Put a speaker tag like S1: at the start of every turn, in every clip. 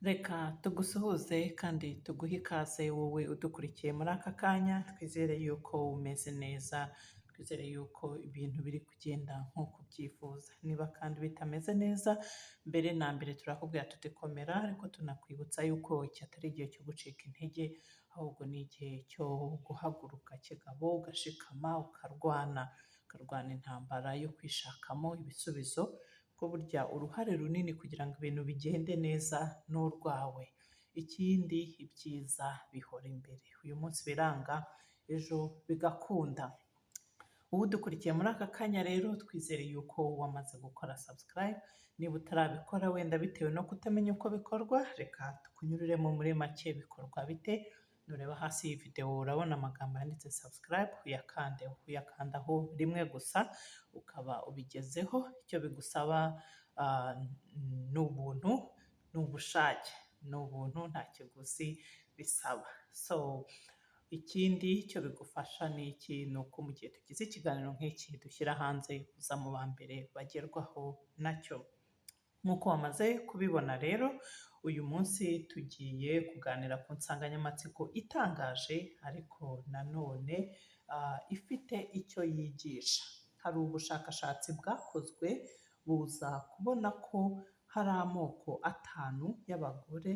S1: Reka tugusuhuze kandi tuguhe ikaze wowe udukurikiye muri aka kanya, twizere yuko umeze neza, twizere yuko ibintu biri kugenda nk'uko ubyifuza. Niba kandi bitameze neza, mbere na mbere turakubwira tuti komera, ariko tunakwibutsa yuko iki atari igihe cyo gucika intege, ahubwo ni igihe cyo guhaguruka kigabo, ugashikama, ukarwana, ukarwana intambara yo kwishakamo ibisubizo, kuko burya uruhare runini kugira ngo ibintu bigende neza ni urwawe. Ikindi ibyiza bihora imbere. Uyu munsi biranga, ejo bigakunda. Ubu udukurikiye muri aka kanya rero twizere yuko wamaze gukora subscribe, niba utarabikora wenda bitewe no kutamenya uko bikorwa, reka tukunyuriremo muri make bikorwa bite. Nureba hasi iyi video urabona amagambo yanditse subscribe, uyakande, uyakandaho rimwe gusa ukaba ubigezeho. Icyo bigusaba ni ubuntu, ni ubushake, ni ubuntu nta kiguzi bisaba. So ikindi icyo bigufasha ni iki? Ni uko mu gihe tugize ikiganiro nk'iki dushyira hanze, uza mu ba mbere bagerwaho nacyo. Nk'uko wamaze kubibona rero, uyu munsi tugiye kuganira ku nsanganyamatsiko itangaje ariko nanone ifite icyo yigisha. Hari ubushakashatsi bwakozwe buza kubona ko hari amoko atanu y'abagore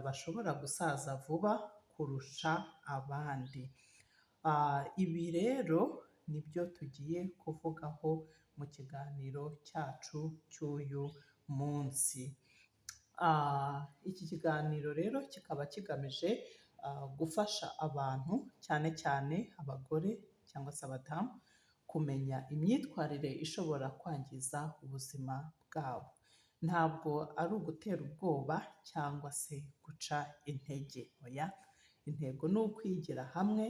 S1: bashobora gusaza vuba kurusha abandi. Ibi rero nibyo tugiye kuvugaho mu kiganiro cyacu cy'uyu munsi. Iki kiganiro rero kikaba kigamije gufasha abantu cyane cyane abagore cyangwa se abadamu kumenya imyitwarire ishobora kwangiza ubuzima bwabo. Ntabwo ari ugutera ubwoba cyangwa se guca intege, oya, intego ni ukwigira hamwe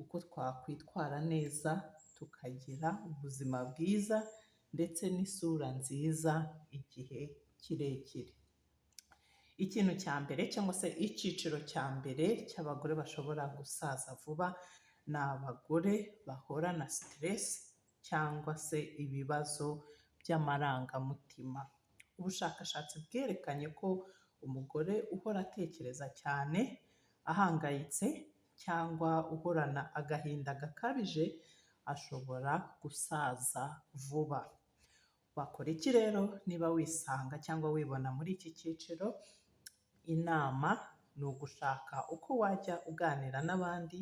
S1: uko twakwitwara neza tukagira ubuzima bwiza ndetse n'isura nziza igihe kirekire. Ikintu cya mbere cyangwa se icyiciro cya mbere cy'abagore bashobora gusaza vuba ni abagore bahorana stress cyangwa se ibibazo by'amarangamutima. Ubushakashatsi bwerekanye ko umugore uhora atekereza cyane, ahangayitse cyangwa uhorana agahinda gakabije ashobora gusaza vuba. Wakora iki rero niba wisanga cyangwa wibona muri iki cyiciro? Inama ni ugushaka uko wajya uganira n'abandi,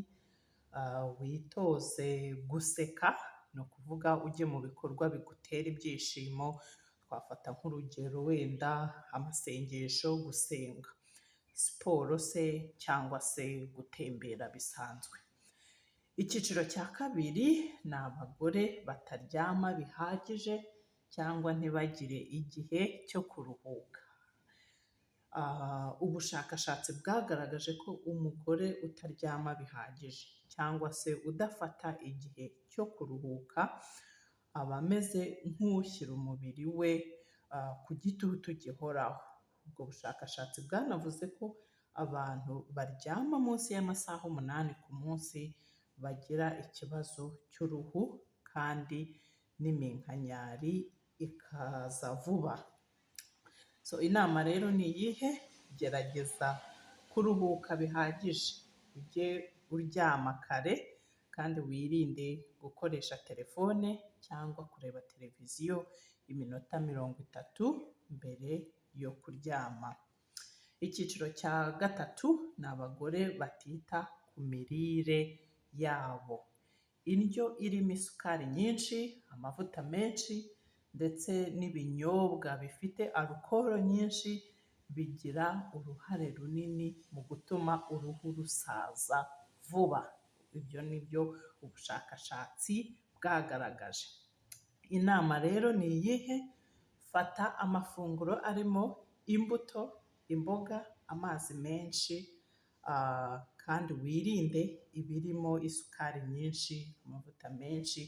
S1: witoze guseka, ni ukuvuga ujye mu bikorwa bigutera ibyishimo, twafata nk'urugero wenda amasengesho, gusenga, siporo se cyangwa se gutembera bisanzwe. Icyiciro cya kabiri ni abagore bataryama bihagije cyangwa ntibagire igihe cyo kuruhuka. Ubushakashatsi bwagaragaje ko umugore utaryama bihagije cyangwa se udafata igihe cyo kuruhuka, aba ameze nk'ushyira umubiri we ku gitutu gihoraho. Ubwo bushakashatsi bwanavuze ko abantu baryama munsi y'amasaha 8 ku munsi bagira ikibazo cy'uruhu kandi n'iminkanyari ikaza vuba. So inama rero ni iyihe? Gerageza kuruhuka bihagije, ujye uryama kare kandi wirinde gukoresha telefone cyangwa kureba televiziyo iminota 30 mbere yo kuryama. Icyiciro cya gatatu ni abagore batita ku mirire yabo. Indyo irimo isukari nyinshi, amavuta menshi ndetse n'ibinyobwa bifite alukoro nyinshi bigira uruhare runini mu gutuma uruhu rusaza vuba. Ibyo ni byo ubushakashatsi bwagaragaje. Inama rero ni iyihe? Fata amafunguro arimo imbuto, imboga, amazi menshi kandi wirinde ibirimo isukari nyinshi, amavuta menshi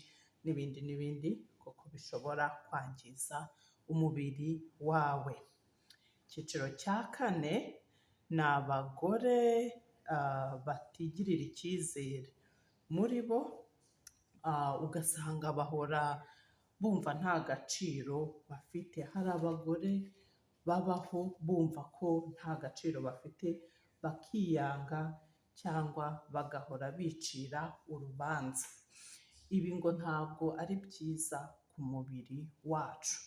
S1: n'ibindi n'ibindi kuko bishobora kwangiza umubiri wawe. Icyiciro cya kane ni abagore batigirira icyizere. Muri bo ugasanga bahora bumva nta gaciro bafite. Hari abagore babaho bumva ko nta gaciro bafite, bakiyanga cyangwa bagahora bicira urubanza. Ibi ngo ntabwo ari byiza ku mubiri wacu.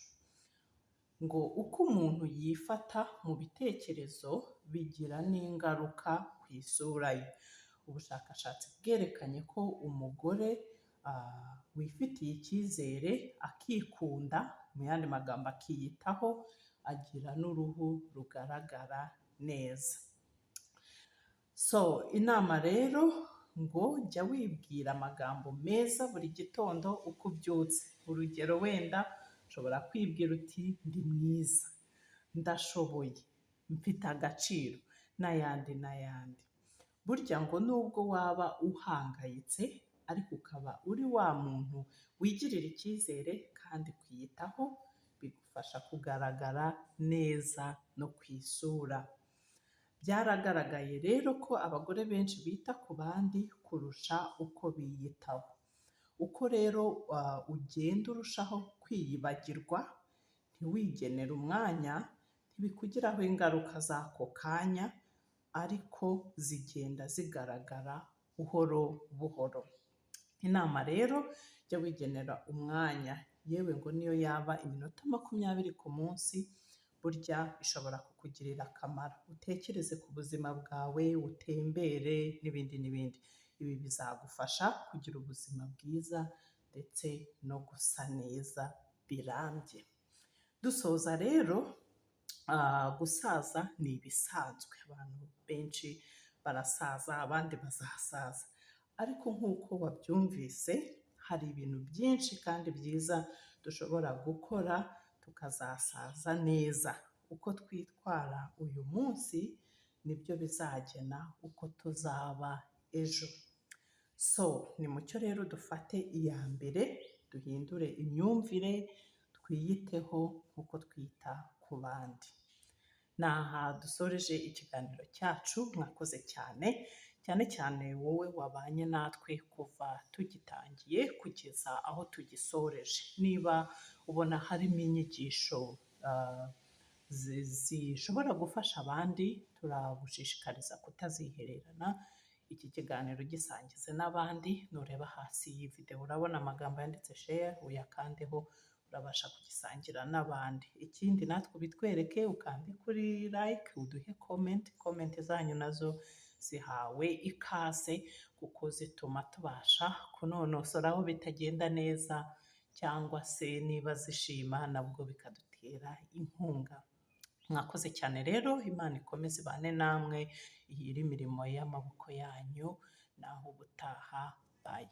S1: Ngo uko umuntu yifata mu bitekerezo bigira n'ingaruka ku isura ye. Ubushakashatsi bwerekanye ko umugore wifitiye icyizere, akikunda, mu yandi magambo akiyitaho, agira n'uruhu rugaragara neza. So inama rero ngo jya wibwira amagambo meza buri gitondo uko ubyutse. Urugero, wenda ushobora kwibwira uti: "Ndi mwiza, ndashoboye, mfite agaciro," n'ayandi n'ayandi. Burya ngo nubwo waba uhangayitse ariko ukaba uri wa muntu wigirira icyizere kandi ukiyitaho, bigufasha kugaragara neza no ku isura. Byaragaragaye rero ko abagore benshi bita ku bandi kurusha uko biyitaho. Uko rero ugenda urushaho kwiyibagirwa, ntiwigenere umwanya, ntibikugiraho ingaruka z'ako kanya, ariko zigenda zigaragara buhoro buhoro. Inama rero, jya wigenera umwanya, yewe ngo niyo yaba iminota 20 ku munsi, burya ishobora kukugirira akamaro. Utekereze ku buzima bwawe, utembere n'ibindi n'ibindi. Ibi bizagufasha kugira ubuzima bwiza ndetse no gusa neza birambye. Dusoza rero, gusaza ni ibisanzwe, abantu benshi barasaza, abandi bazasaza, ariko nk'uko wabyumvise hari ibintu byinshi kandi byiza dushobora gukora tukazasaza neza. Uko twitwara uyu munsi nibyo bizagena uko tuzaba ejo. So nimucyo rero dufate iya mbere, duhindure imyumvire, twiyiteho nk'uko twita ku bandi. Ni aha dusoreje ikiganiro cyacu, mwakoze cyane, cyane cyane wowe wabanye natwe kuva tugitangiye kugeza aho tugisoreje. Niba ubona harimo inyigisho zishobora gufasha abandi, turagushishikariza kutazihererana, iki kiganiro gisangize n'abandi. Nureba hasi y'iyi videwo urabona amagambo yanditse share, uyakandeho, urabasha kugisangira n'abandi. Ikindi natwe ubitwereke, ukande kuri like, uduhe comment, comment zanyu nazo zihawe ikaze kuko zituma tubasha kunonosora aho bitagenda neza, cyangwa se niba zishima nabwo bikadutera inkunga. Mwakoze cyane rero, Imana ikomeze ibane namwe, ihire imirimo y'amaboko yanyu, naho ubutaha, bye.